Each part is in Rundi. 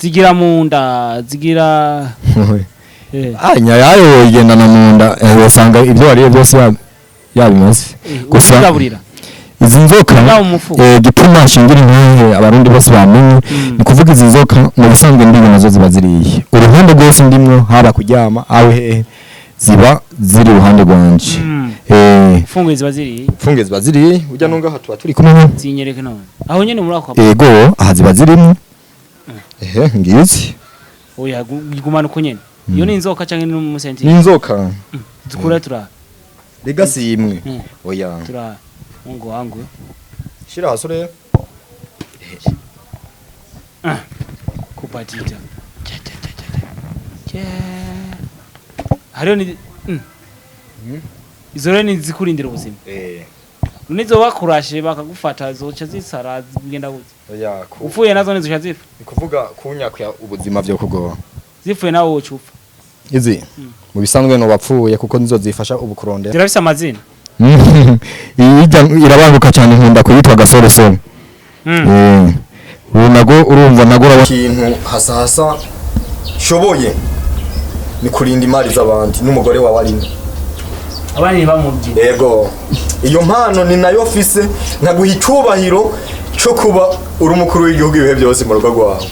Zigira mu nda, zigira Ah, nyayayo woyigendana mu nda, wasanga ibyo wariye byose yabimaze. Gusa uzigaburira izi nzoka Ngaho mu mufuko. Gituma shingira inkingi abarundi bose bamenye, ni kuvuga izi nzoka mu bisanzwe ndimo nazo ziba ziriye uruhande rwose ndimwo, haba kuryama aho hehe, ziba ziri iruhande rwanje. Funguye ziba ziriye? Funge ziba ziriye, ujya nungaha tuba turi kumwe. Zinyereke none aho nyene muri ako. Ego, aha ziba zirimo, ehe ngizi. Oya, gumana uko nyene. Iyo ni inzoka canke ni umusenti? Ni inzoka. Zikura tura. Rega si imwe, oya. Tura, Mungu wangu. Shira hasi urebe. Kupatita. Cha, cha, cha, cha, cha. Cha. Hariho ni Izo rero ni zikurindira ubuzima. Nizo bakurashe bakagufata zoca zisara zigenda gute? Oya, ku Upfuye nazo nizoca zipfa? Ni kuvuga kunyakya ubuzima vyo kugora. Zipfuye nawe woca upfa? Izi mu bisanzwe no bapfuye kuko nizo zifasha ubu kurondera. Zirafise amazina? Iyi irabanguka cyane, nkunda kuyitwa gasoresore. Ubu nago urumva nago urabona ikintu hasahasa shoboye ni kurinda imari z'abandi n'umugore wawe arimo. Abandi ntibamubwire. Yego, iyo mpano ni nayo fise, nkaguha icyubahiro cyo kuba uri umukuru w'igihugu ibihe byose mu rugo rwawe.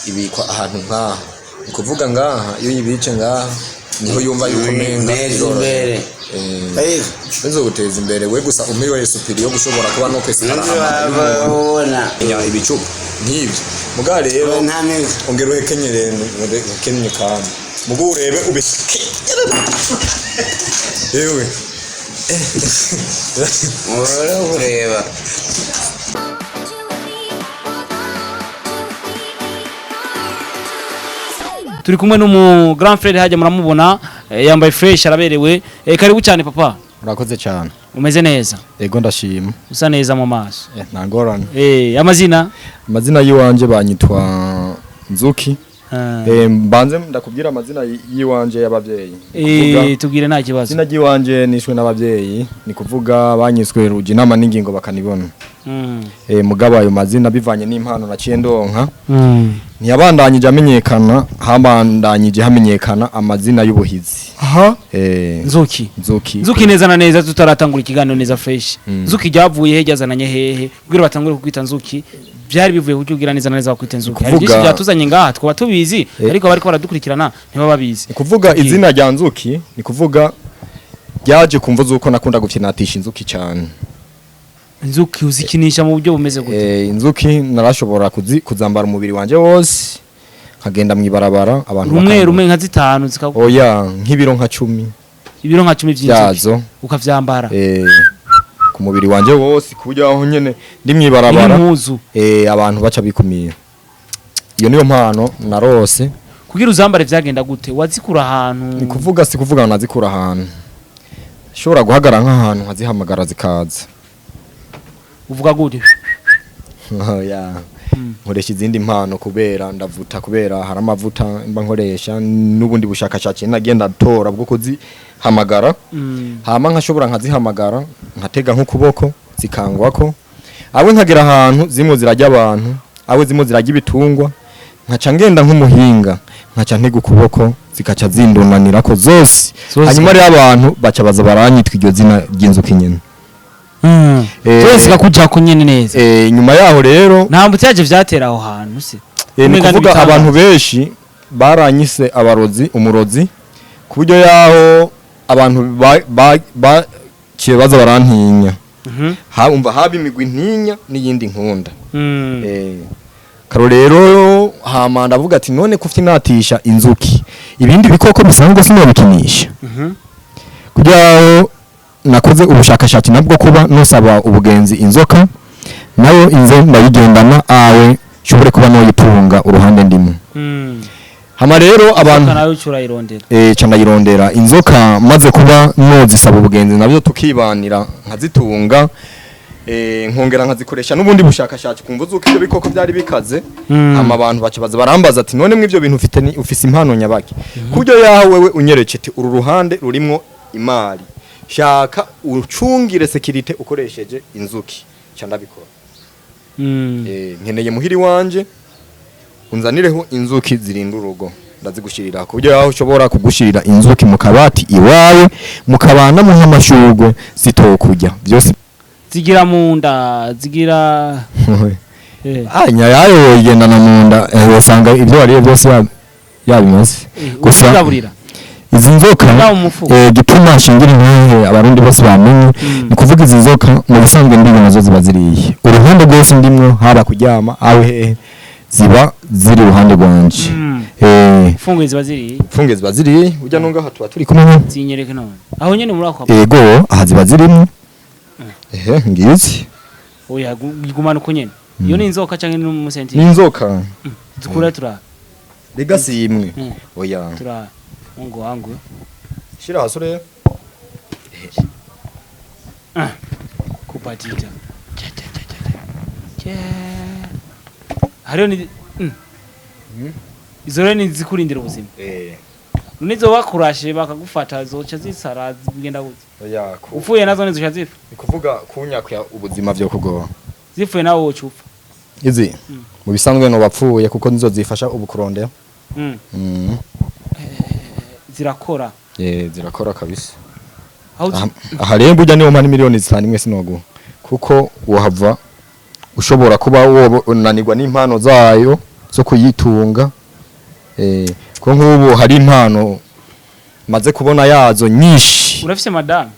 Ibikwa ahantu nkaha, ni kuvuga ngaha, iyo uyibice ngaha niho yumva yuko umenga Neza imbere. Nzoguteza imbere we gusa umpe supiri yo gushobora kuba no kwesitara Babona. ibicupa nk'ibyo muga rero. Nta meza. Ongera uhekenyere, uhekenye kandi muga urebe ubihekenyere yewe. Uhora kureba. Turi kumwe n'umu grand frère hajya muramubona, yambaye fresh, araberewe. Karibu cyane papa. Urakoze cyane. Umeze neza? Yego, ndashima. Usa neza mu maso. Nta ngorane. Amazina? Amazina y'iwanje banyitwa Nzuki. Mbanze ndakubwira amazina y'iwanje y'abavyeyi. Tubwire nta kibazo. Izina ry'iwanje nishwe n'abavyeyi, ni kuvuga banyiswe Rugi inama n'ingingo bakanibona. Mugabo ayo mazina bivanye n'impano naciye ndonka ntiyabandanyije amenyekana, habandanyije hamenyekana amazina y'ubuhizi. Aha. Nzuki. Nzuki. Nzuki, neza na neza tutaratangura ikiganiro neza fresh. Nzuki ryavuye he, ryazananye hehe? Kugira batangure kukwita Nzuki byari bivuye kuki? Kugira neza na neza bakwita Nzuki. Hari byinshi byatuzanye ngaha twaba tubizi, ariko abariko baradukurikirana ntibaba babizi. Ni kuvuga Tubwire. izina rya Nzuki, ni kuvuga ryaje kumva zuko nakunda gufyinatisha inzuki cyane. Inzuki uzikinisha mu buryo bumeze gute? Inzuki narashobora kuzambara umubiri wanje wose nkagenda mwibarabara abantu Rumwe bakambona. rumwe nka zitanu zikagu Oya, nk'ibiro nka 10. Ibiro nka 10 by'inzuki? Byazo. Ukavyambara? Ku mubiri wanje wose, ku buryo aho nyene ndi mwibarabara Impuzu. Abantu baca bikumira. Iyo niyo mpano narose. Kugira uzambare vyagenda gute? Wazikura ahantu? Ni kuvuga, si kuvuga ngo nazikura ahantu, shobora guhagarara nk'ahantu nkazihamagara zikaza. Uvuga gute? Oya, nkoresha izindi mpano kubera ndavuta, kubera hari amavuta mba nkoresha n'ubundi bushakashatsi nagenda tora bwo kuzihamagara. Hama nkashobora nkazihamagara, nkatega nk'ukuboko zikangwako, abo nkagera ahantu zimwe zirajya abantu, abo zimwe zirajya ibitungwa, nkaca ngenda nk'umuhinga, nkaca ntega ukuboko zikaca zindunanirako zose. Zose. Hanyuma rero abantu baca baza baranyitwa iryo zina ry'inzuki nyene. Zose zikakujako nyene neza? Nyuma yaho rero Nta mbuto yaje vyatera aho hantu se? Ni Umenga kuvuga n'ibitangaza. abantu benshi baranyise abarozi, umurozi, ku buryo yaho abantu baciye baza barantinya. Umva, haba imigwi ntinya n'iyindi nkunda. Karo rero hama ndavuga ati none kufyinatisha inzuki, ibindi bikoko bisanzwe sinabikinisha? Kugira aho nakoze ubushakashatsi nabwo kuba nusaba ubugenzi inzoka nayo inze ndayigendana awe nshobore kuba noyitunga uruhande ndimo. Hama rero abantu Inzoka nawe uca urayirondera? Ca ndayirondera inzoka, maze kuba nozisaba ubugenzi nabyo tukibanira nkazitunga. Nkongera nkazikoresha n'ubundi bushakashatsi kumva zuko ibyo bikoko byari bikaze. Hama abantu baca baza barambaza ati none mw'ivyo bintu ufite ni ufise impano nyabaki, kubyo yawe wewe unyereke ati uru ruhande rurimwo imari, shaka ucungire sécurité ukoresheje inzuki, ca ndabikora. Nkeneye muhiri wanje unzanireho inzuki zirinda urugo, ndazigushirira ku buryo yaho ushobora kugushirira inzuki mu kabati iwawe, mukabana mu nk'amashurwe, zitokujya byose. Zigira mu nda, zigira Anya yayo igendana mu nda, usanga ibyo wariye byose yabimaze. Gusa uzigaburira izi nzoka Ngaho mu mufuko. Gituma nshingira inkingi abarundi bose bamenye, ni kuvuga izi nzoka mu bisanzwe ndiwe nazo ziba ziriye uruhande rwose ndimwo, haba kuryama aho hehe, ziba ziri iruhande rwanje. Funguye ziba ziriye? Funge ziba ziriye, ujya nungaha tuba turi kumwe. Zinyereke none aho nyene muri ako. Ego, aha ziba zirimo, ehe ngizi. Oya, gumana uko nyene. Iyo ni inzoka canke ni umusenti? Ni inzoka. Zikura tura. Rega si imwe. Oya. Tura, Mungu wangu. Shira hasi urebe. Kupatita. Cha, cha, cha, cha, cha. Cha. Hariyo ni Izo rero ni zikurindira ubuzima. Nizo bakurashe bakagufata zoca zisara, zigenda gute? Oya, ku Upfuye nazo nizoca zipfa? Ni kuvuga kunyakya ubuzima vyo kugora. Zipfuye nawe woca upfa? Izi mu bisanzwe no bapfuye kuko nizo zifasha ubu kurondera. Zirakora? Zirakora kabisa. Aho Aha rero burya niyo mpana 5 miliyoni imwe sinoguha, kuko wohava ushobora kuba wonanirwa n'impano zayo zo kuyitunga, ko nk'ubu hari impano maze kubona yazo nyinshi. Urafise madame?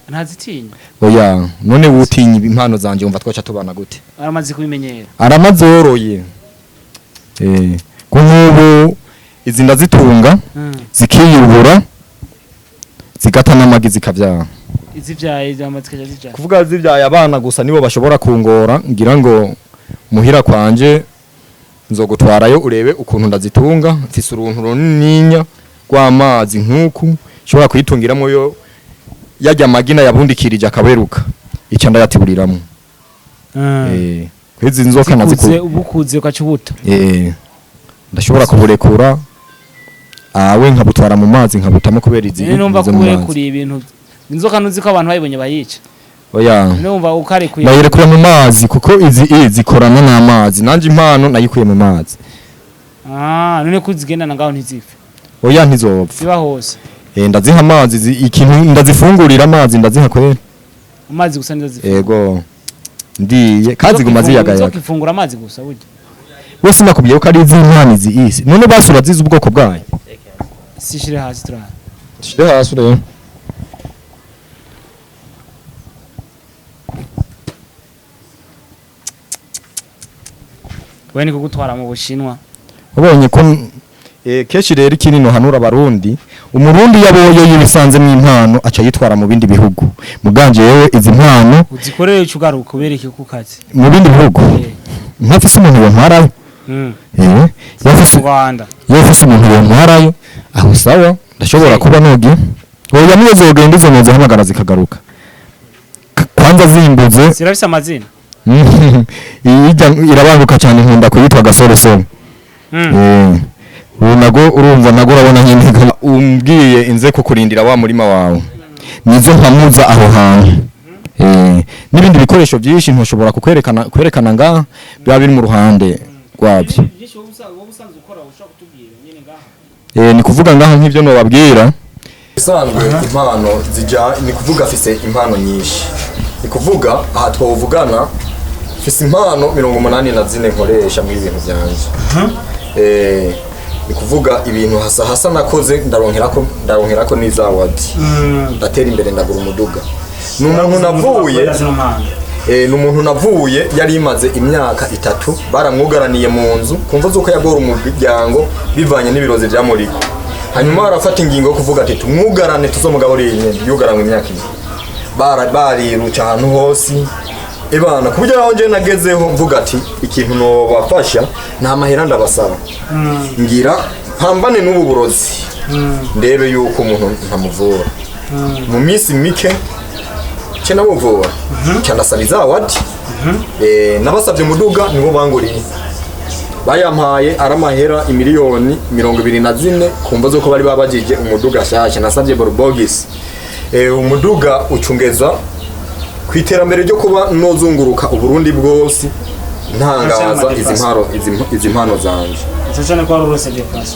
Ntazitinya? Oya, none wutinya impano zanje wumva twaca tubana gute? Aramaze kubimenyera? Aramazoroye, ko nk'ubu izi ndazitunga, zikiyubura, zigata n'amagi, zikavyara. Izivyaye zamaze zikaja zivyaye? Kuvuga zibyaye abana gusa nibo bashobora kungora, ngira ngo muhira kwanje nzogutwarayo urebe ukuntu ndazitunga. Mfise uruntu runininya rw'amazi nk'uku nshobora kuyitungiramo, yo yarya amagina yabundikirije akaberuka, ica ndayatiburiramwo. Izi nzoka zikuze nazikuye. Ubukuze ukaca ubuta? Ndashobora kuburekura awe nkabutwara mu mazi nkabutamo, kubera izi None numva izo ko mu mazi. urekuriye ibintu inzoka, ntuzi ko abantu bayibonye bayica? Oya. Numva ukarekuye. Nayirekura mu mazi kuko izi zikorana n'amazi, nanje impano nayikuye mu mazi. Ah, none ko zigendana ngaho ntizipfe? Oya, ntizopfa. Ziba hose? Ndaziha amazi, ikintu ndazifungurira amazi, ndaziha kwera. Amazi gusa nizo zipfa? Ego, ndiye kandi ziguma ziyagayaga. Inzoka ifungura amazi gusa burya? Wese nakubwiye ko ari iz'impano izi isi, none basi urazizi ubwoko bwayo? Sishire hasi turara. Shire hasi urebe. We ni kugutwara mu Bushinwa. Ubonye ko kenshi rero ikindi nohanura abarundi, umurundi yaboye yibisanzemo impano aca yitwara mu bindi bihugu. Muganje yewe izi mpano Uzikorere ico ugaruka ubereke ku kazi. Mu bindi bihugu ntafise umuntu yontwarayo. Yafise Mu Rwanda. Yafise umuntu yontwarayo aho, sawa, ndashobora kuba nogi. Oya, niyo zogenda izo nozihamagara zikagaruka. Kwanza zimbuze. Zirafise amazina? Iyi irabanguka cyane, nkunda kuyitwa gasoresore. Ubu nago urumva nago urabona nyine umbwiye inze kukurindira wa murima wawe, nizo nkamuza aho hantu, n'ibindi bikoresho byinshi ntushobora kukwerekana kwerekana ngaha, biba biri mu ruhande rwabyo. Byinshi wowe usanzwe ukora ushobora kutubwira nyine ngaha? Ni kuvuga ngaha nk'ibyo nobabwira bisanzwe, impano zijya, ni kuvuga afise impano nyinshi, ni kuvuga aha twavugana mfise impano 84 nkoresha muri ibintu byanje. Ni kuvuga ibintu hasa hasa nakoze, ndaronkerako n'izawadi, ndatera imbere, ndagura umuduga. Ni umuntu navuye Zino mpano. Ni umuntu navuye yari imaze imyaka 3 baramwugaraniye mu nzu kumva zuko yagora umuryango bivanye n'ibirozi byamuriko, hanyuma arafata ingingo yo kuvuga ati tumwugarane tuzomugaburire nyene. Yugaranwe imyaka 4, bara bariruca ahantu hose ibana, ku buryo aho nje nagezeho mvuga ati ikintu nobafasha nta mahera ndabasaba, ngira mpambane n'ubu burozi, ndebe yuko umuntu ntamuvura mu minsi mike. Nce namuvura, nca ndasaba izawadi. Nabasabye umuduga, nibo banguriye, bayampaye ari amahera 24 miliyoni ku mvo z'uko bari babajije umuduga shasha. Nasabye borobogisi. Umuduga ucungeza ku iterambere ryo kuba nozunguruka Uburundi bwose ntangaza izi mpano, izi mpano zanje. Cyane cyane ko wari urose déplace.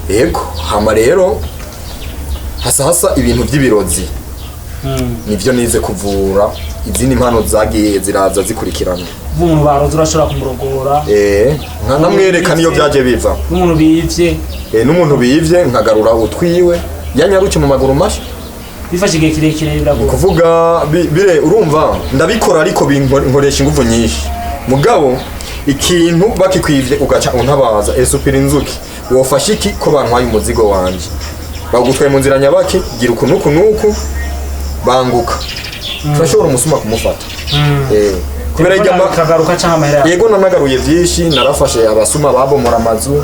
Yego, hama rero hasa hasa ibintu by'ibirozi nivyo nize kuvura, izindi mpano zagiye ziraza zikurikirana. Umuntu baroze urashobora kumurogora? Nkanamwereka niyo byaje biva. N'umuntu bivye? N'umuntu bivye nkagarura utwiwe yanyaruke mu maguru mashya. Bifashe igihe kirekire, biragoye. Kuvuga bire urumva ndabikora, ariko nkoresha ingufu nyinshi. Mugabo ikintu bakikwivye ugaca untabaza: "Esupira inzuki, wofasha iki ko bantwaye umuzigo wanje?" Bagutwaye mu nzira nyabaki, gira uku nuku nuku, banguka, turashobora umusuma kumufata. Kubera irya Kagaruka cyangwa amahera yawe. Yego, nanagaruye byinshi, narafashe abasuma babomora amazu,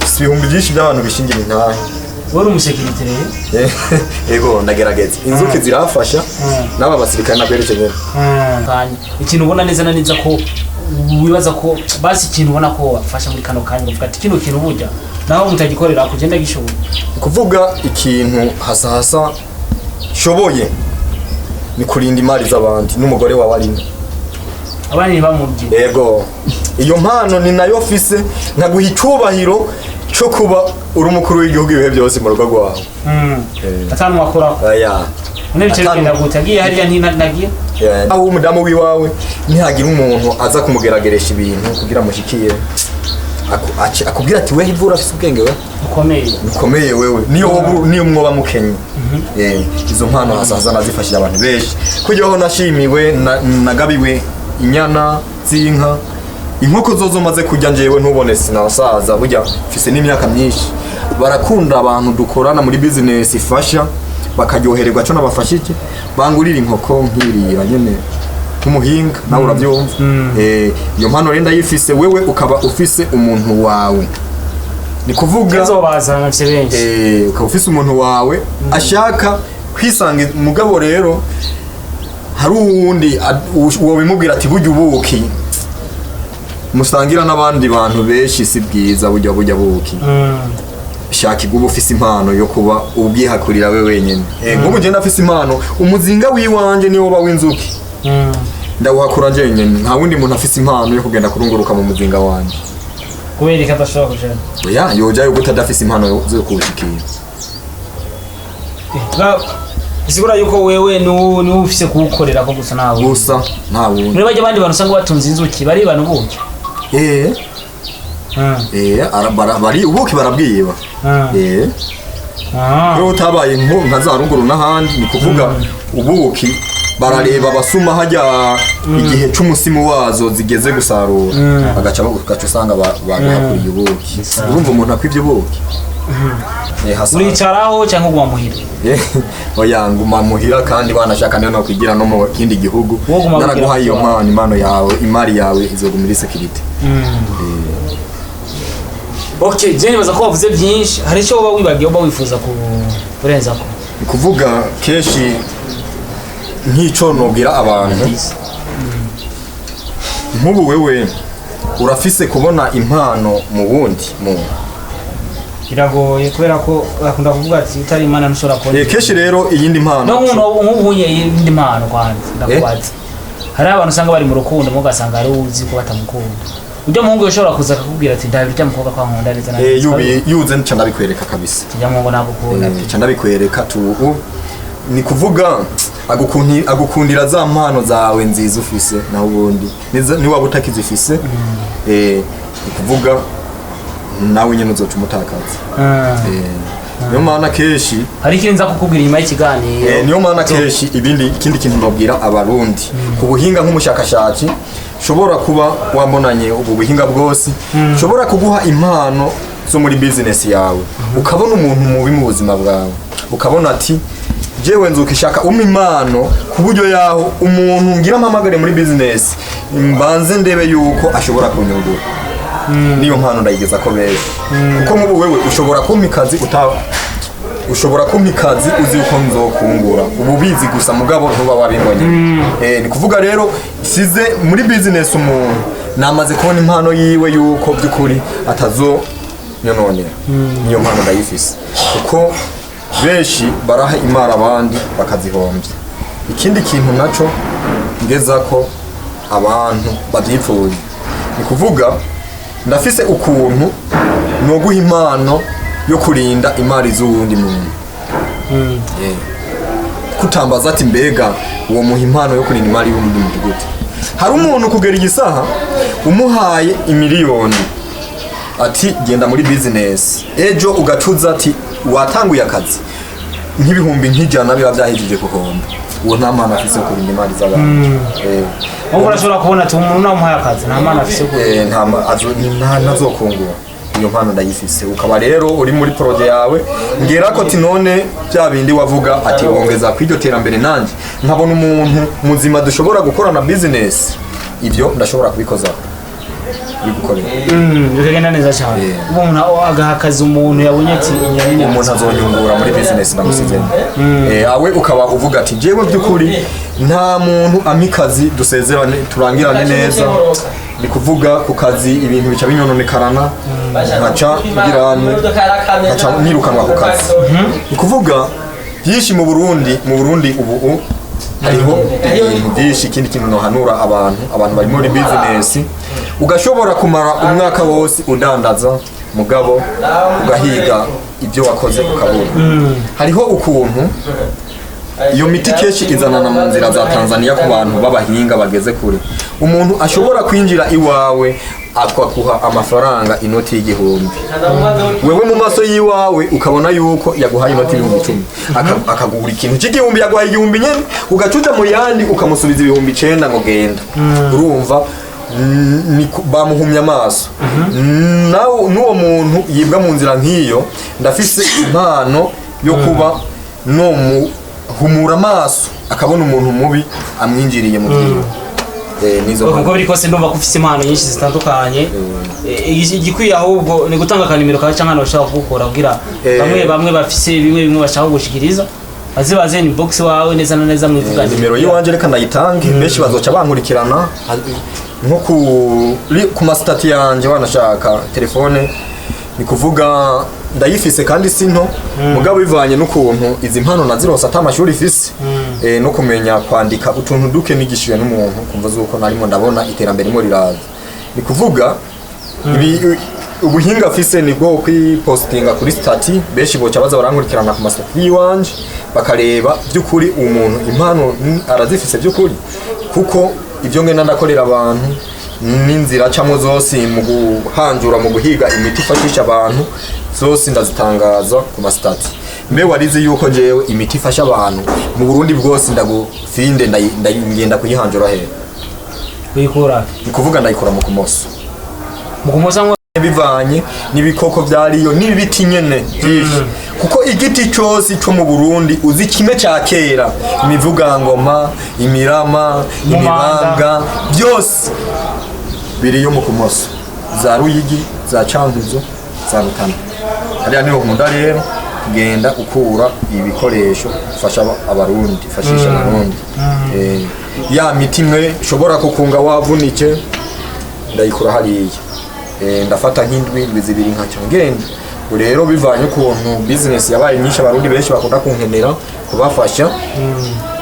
si ibihumbi byinshi by'abantu bishingira intahe. Wari umusekirite rero? Yego, ndagerageza, inzuki zirafasha n'aba basirikare nabwereje nyene. Kanya ikintu ubona neza na neza ko wibaza ko basi ikintu ubona ko wafasha muri kano kanya, uvuga ati kino kintu burya naho mutagikorera kugenda gishoboye. Kuvuga ikintu hasahasa shoboye ni kurinda imari z'abandi n'umugore wawe arimo. Abandi ntibamubye. Yego, iyo mpano ni nayo mfise, nkaguha icubahiro co kuba uri umukuru w'igihugu ibihe byose mu rugo rwawe. Atanu wakoraho? Aya. None bice bigenda gute agiye hariya ntinagiye? Aho umudamu w'iwawe ntihagira umuntu aza kumugerageresha ibintu kugira amushikire. Akubwira ati: "We ivura afise ubwenge we ukomeye." Ukomeye wewe, niyo wowe niyo mwoba mukenye. Izo mpano hazaza nazifashije abantu benshi kujyaho nashimiwe nagabiwe inyana z'inka, inkoko zozo maze kurya njyewe ntubone sinasaza, burya mfise n'imyaka myinshi. Barakunda abantu dukorana muri business ifasha, bakaryohererwa co nabafashije, bangurira inkoko nkirira nyene nk'umuhinga, nawe urabyumva. Iyo mpano rero ndayifise, wewe ukaba ufise umuntu wawe, ni kuvuga Azobazana mfise benshi. Ukaba ufise umuntu wawe ashaka kwisanga, mugabo rero hari uwundi wobimubwira ati: "Burya ubuki musangira n'abandi bantu benshi si bwiza, burya buki shaka iguba ufise impano yo kuba ubwihakurira we wenyene." Nk'ubu je ndafise impano, umuzinga w'iwanje niwo ba w'inzuki, ndawuhakura jenyene, nta wundi muntu afise impano yo kugenda kurunguruka mu muzinga wanje. Kubera ko adashobora kujana? Oya, yojayo gute adafise impano zo kuwushikira? Bisigura yuko wewe niwe ufise kuwukorera ko gusa nawe. Gusa nta wundi. Muri bajya abandi bantu usanga batunze inzuki baribana ubuki. Bari ubuki barabwiba. Iyo utabaye nka za ruguru n'ahandi, ni kuvuga ubuki barareba abasuma hajya igihe c'umusimu wazo zigeze gusarura, bagaca ugaca usanga baguhakuriye ubuki. Urumva umuntu akwivye ubuki. Hasa Uricaraho cyangwa uguma muhira? Oya, nguma muhira, kandi banashaka niyo nokwigira no mu kindi gihugu. Wowe guma Naraguhaye iyo wigira. mpano, impano yawe, imari yawe izoguma iri sécurité. Okay, je nibaza ko wavuze byinshi, hari icyo woba wibagiye uba wifuza kurenzako? Ni kuvuga kenshi nk'ico nobwira abantu, nk'ubu wewe urafise kubona impano mu wundi muntu? Biragoye kubera ko bakunda kuvuga ati utari imana ntushobora kubona. Kenshi rero iyindi mpano No nk'ubunye iyindi mpano kwanza ndakubaza, hari abantu usanga bari mu rukundo, mugasanga ari uzi ko batamukunda, ujya muhungu yoshobora kuza akakubwira ati ndabira ujya mukobwa ko ankunda neza na neza. Yuze nca ndabikwereka kabisa. Kijya muhungu nagukunda. Nca ndabikwereka tu ni kuvuga agukundira za mpano zawe nziza ufise, naho ubundi niwaba utakizifise, ni kuvuga nawe nyene uzoca umutakaza. Niyo maana kenshi Hari ikintu nza kukubwira inyuma y'ikiganiro. Niyo maana kenshi ibindi, ikindi kintu mbabwira abarundi ku buhinga nk'umushakashatsi, shobora kuba wambonanye ubu buhinga bwose, nshobora kuguha impano zo muri business yawe, ukabona umuntu mubi mu buzima bwawe, ukabona ati jewe nzuka ishaka umpa impano ku buryo yaho umuntu ngira mpamagare muri business mbanze ndebe yuko ashobora kunyungura. Niyo mpano ndayigeza ko benshi, kuko nk'ubu wewe ushobora kumpa ikazi uta Ushobora kumpa ikazi uzi uko nzokungura, ubu bizi gusa, mugabo ntuba wabibonye. Ni kuvuga rero size muri business umuntu namaze kubona impano yiwe yuko by'ukuri atazo nyononera. Niyo mpano ndayifise, kuko benshi baraha imara abandi bakazihombya. Ikindi kintu naco ngeza ko abantu babyifuza, ni kuvuga ndafise ukuntu noguha impano yo kurinda imari z'uwundi muntu. Kutambaza ati mbega uwo muha impano yo kurinda imari y'uwundi muntu gute? Hari umuntu kugera igisaha umuhaye imiliyoni ati genda muri business, ejo ugacuza ati watanguye akazi, nk'ibihumbi nk'ijana biba byahejeje guhomba. Uwo nta mpano afise yo kurinda imari z'abantu. Wowe urashobora kubona ati umuntu namuhaye akazi nta mpano afise kuri Nta ntazokungura. Iyo mpano ndayifise. Ukaba rero uri muri projet yawe, ngera ko ati none bya bindi wavuga ati wongeza kw'iryo terambere, nanje nkabona umuntu muzima dushobora gukorana business, ibyo ndashobora kubikozaho bigukorera. Bikagenda neza cyane. Umuntu agaha akazi umuntu yabonye ati inyoni. Umuntu azonyungura muri business ndamusizemo. Awe ukaba uvuga ati jewe by'ukuri nta muntu amikazi dusezerane turangirane neza, ni kuvuga ku kazi ibintu bica binyononekarana, nkaca ngirane nkaca nirukanwa ku kazi. Ni kuvuga byinshi mu Burundi ubu hariho ibintu byinshi. Ikindi kintu nohanura abantu bari muri business, ugashobora kumara umwaka wose udandaza, mugabo ugahiga ibyo wakoze ukabura. Hariho ukuntu iyo miti kenshi izanana mu nzira za Tanzania ku bantu b'abahinga bageze kure. Umuntu ashobora kwinjira iwawe akaguha amafaranga inoti y'igihumbi, wewe mu maso y'iwawe ukabona yuko yaguhaye inoti 10,000, akagura ikintu cy'igihumbi, yaguhaye igihumbi nyene, ugaca uja mu yandi ukamusubiza 9000 ngo genda. Urumva bamuhumye amaso. Nawe n'uwo muntu yibwa mu nzira nk'iyo, ndafise impano yo kuba no muhumura amaso akabona umuntu mubi amwinjiriye mu byiwe. Nizo Uko mpano. biri kose ndumva ko ufise impano nyinshi zitandukanye. Igikwiye ahubwo ni gutanga akanimero kawe cyangwa ahantu bashobora kugukora kugira bamwe bamwe bafise bimwe bimwe bashaka gushikiriza baze baze inbox wawe neza na neza mwivugane. Nimero y'iwanje reka ndayitange, benshi bazoca bankurikirana nko ku ma status yanje. Wanashaka telefone, ni kuvuga ndayifise kandi si nto, mugabo bivanye n'ukuntu izi mpano nazirose ata amashuri ifise, no kumenya kwandika utuntu duke nigishijwe n'umuntu kumva zuko narimo ndabona iterambere rimo riraza. Ni kuvuga ibi ubuhinga afise nibwo kwipostinga kuri status, benshi boca baza barankurikirana ku ma status y'iwanje bakareba by'ukuri umuntu impano arazifise by'ukuri, kuko ibyo ngenda ndakorera abantu n'inzira acamo zose mu guhanjura, mu guhiga imiti ifashisha abantu, zose ndazitangaza ku ma status. Mbe warizi yuko jewe imiti ifasha abantu mu Burundi bwose ndagufinde ngenda kuyihanjura hehe? Kuyikura? Ni kuvuga ndayikura mu kumoso. Mu kumosa ngo? Bivanye n'ibikoko vyariyo n'ibiti nyene byinshi, kuko igiti cyose cyo mu Burundi uzi kimwe cya kera, imivugangoma, imirama, imibanga, byose biriyo mu kumoso, za Ruyigi, za Cankuzo, za Rutana. Hariya niho nkunda rero kugenda ukura ibikoresho fasha abarundi, fashisha abarundi. Ya miti imwe ushobora kukunga wavunike ndayikura hariya. Ndafata nk'indwi, indwi zibiri nkaca ngenda. Ubu rero bivanye ukuntu business yabaye nyinshi, abarundi benshi bakunda kunkenera kubafasha,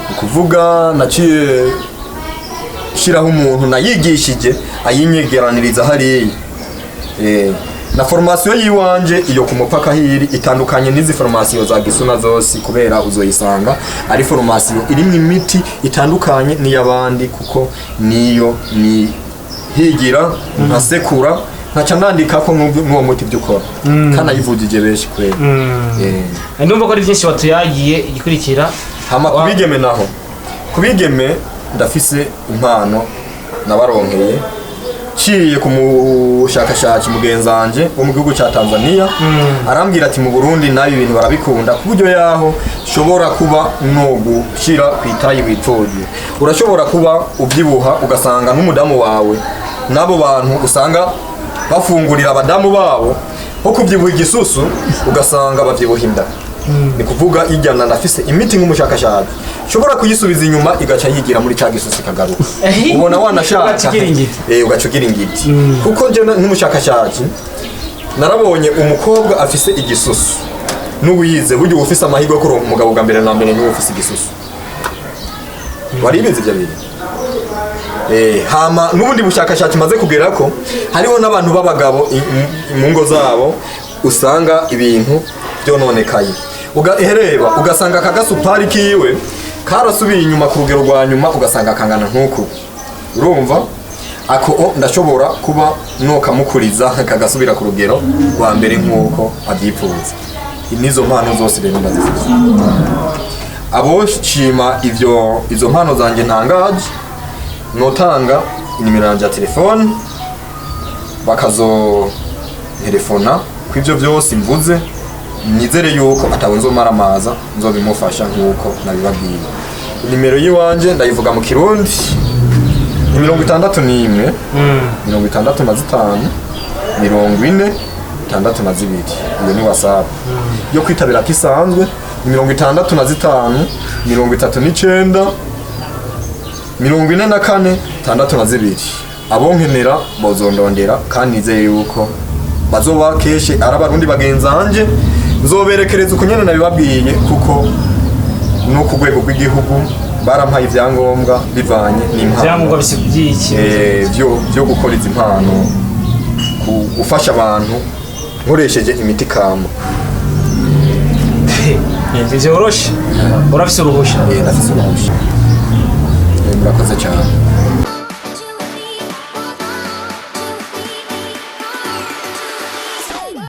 ni kuvuga naciye shiraho umuntu nayigishije ayinyegeraniriza hariya. Na formation yiwanje iyo ku mupaka hiri itandukanye n'izi formation za Gisuna zose, kubera uzoyisanga ari formation irimwo imiti itandukanye n'iyabandi, kuko niyo ni higira nkasekura nkaca nandika ko nk'uwo muti ibyo ukora kandi ayivugije benshi kwera. Ndumva ko ari byinshi watuyagiye. Igikurikira? Hama kubigeme naho, kubigeme ndafise impano nabaronkeye ciye ku mushakashatsi mugenzanje wo mu gihugu ca Tanzania. Arambwira ati mu Burundi nabi ibintu barabikunda, ku buryo yaho shobora kuba no gushira ku itayi wipfuye, urashobora kuba ubyibuha ugasanga n'umudamu wawe, n'abo bantu usanga bafungurira abadamu babo nko kubyibuha igisusu, ugasanga babyibuha inda. Ni kuvuga ijyana, ndafise imiti nk'umushakashatsi nshobora kuyisubiza inyuma, igaca yigira muri ca gisusu ikagaruka. Ubona wanashaka. Ugaca ugira ingiti. Ugaca ugira ingiti, kuko nje nk'umushakashatsi narabonye umukobwa afise igisusu n'uwize. Burya uba ufise amahirwe yo kuronka umugabo bwa mbere na mbere niwe ufise igisusu. Waribizi ibyo bintu? Hama n'ubundi bushakashatsi maze kugera ko hariho n'abantu b'abagabo mu ngo zabo usanga ibintu byononekaye. Ugahereba ugasanga aka gasupari kiwe karasubiye inyuma ku rugero rwa nyuma, ugasanga kangana nk'uku. Urumva ako o ndashobora kuba nokamukuriza kagasubira ku rugero rwa mbere nk'uko abyipfuza. N'izo mpano zose rero ndazifite. Abo shima ivyo, izo mpano zanjye ntangaje, notanga inimero yanjye ya telefone bakazo telefona ku ivyo byose mvuze. Nizere yuko atawe nzomaramaza, nzobimufasha nk'uko nabibabwiye. Nimero y'iwanje ndayivuga mu Kirundi, ni 61 65 40 62. Iyo ni WhatsApp. Yo kwitabira kisanzwe ni 65 39 44 62. Abonkenera bozondondera, kandi nizeye yuko bazoba keshe ari Abarundi bagenzanje, nzoberekereza uko nyene nabibabwiye, kuko no ku rwego rw'igihugu barampaye ibyangombwa bivanye n'impano. Ibyangombwa by'iki? Byo gukora izi mpano, gufasha abantu nkoresheje imiti kama. Ntivyoroshe, urafise uruhusha? Ndafise uruhusha. Murakoze cyane.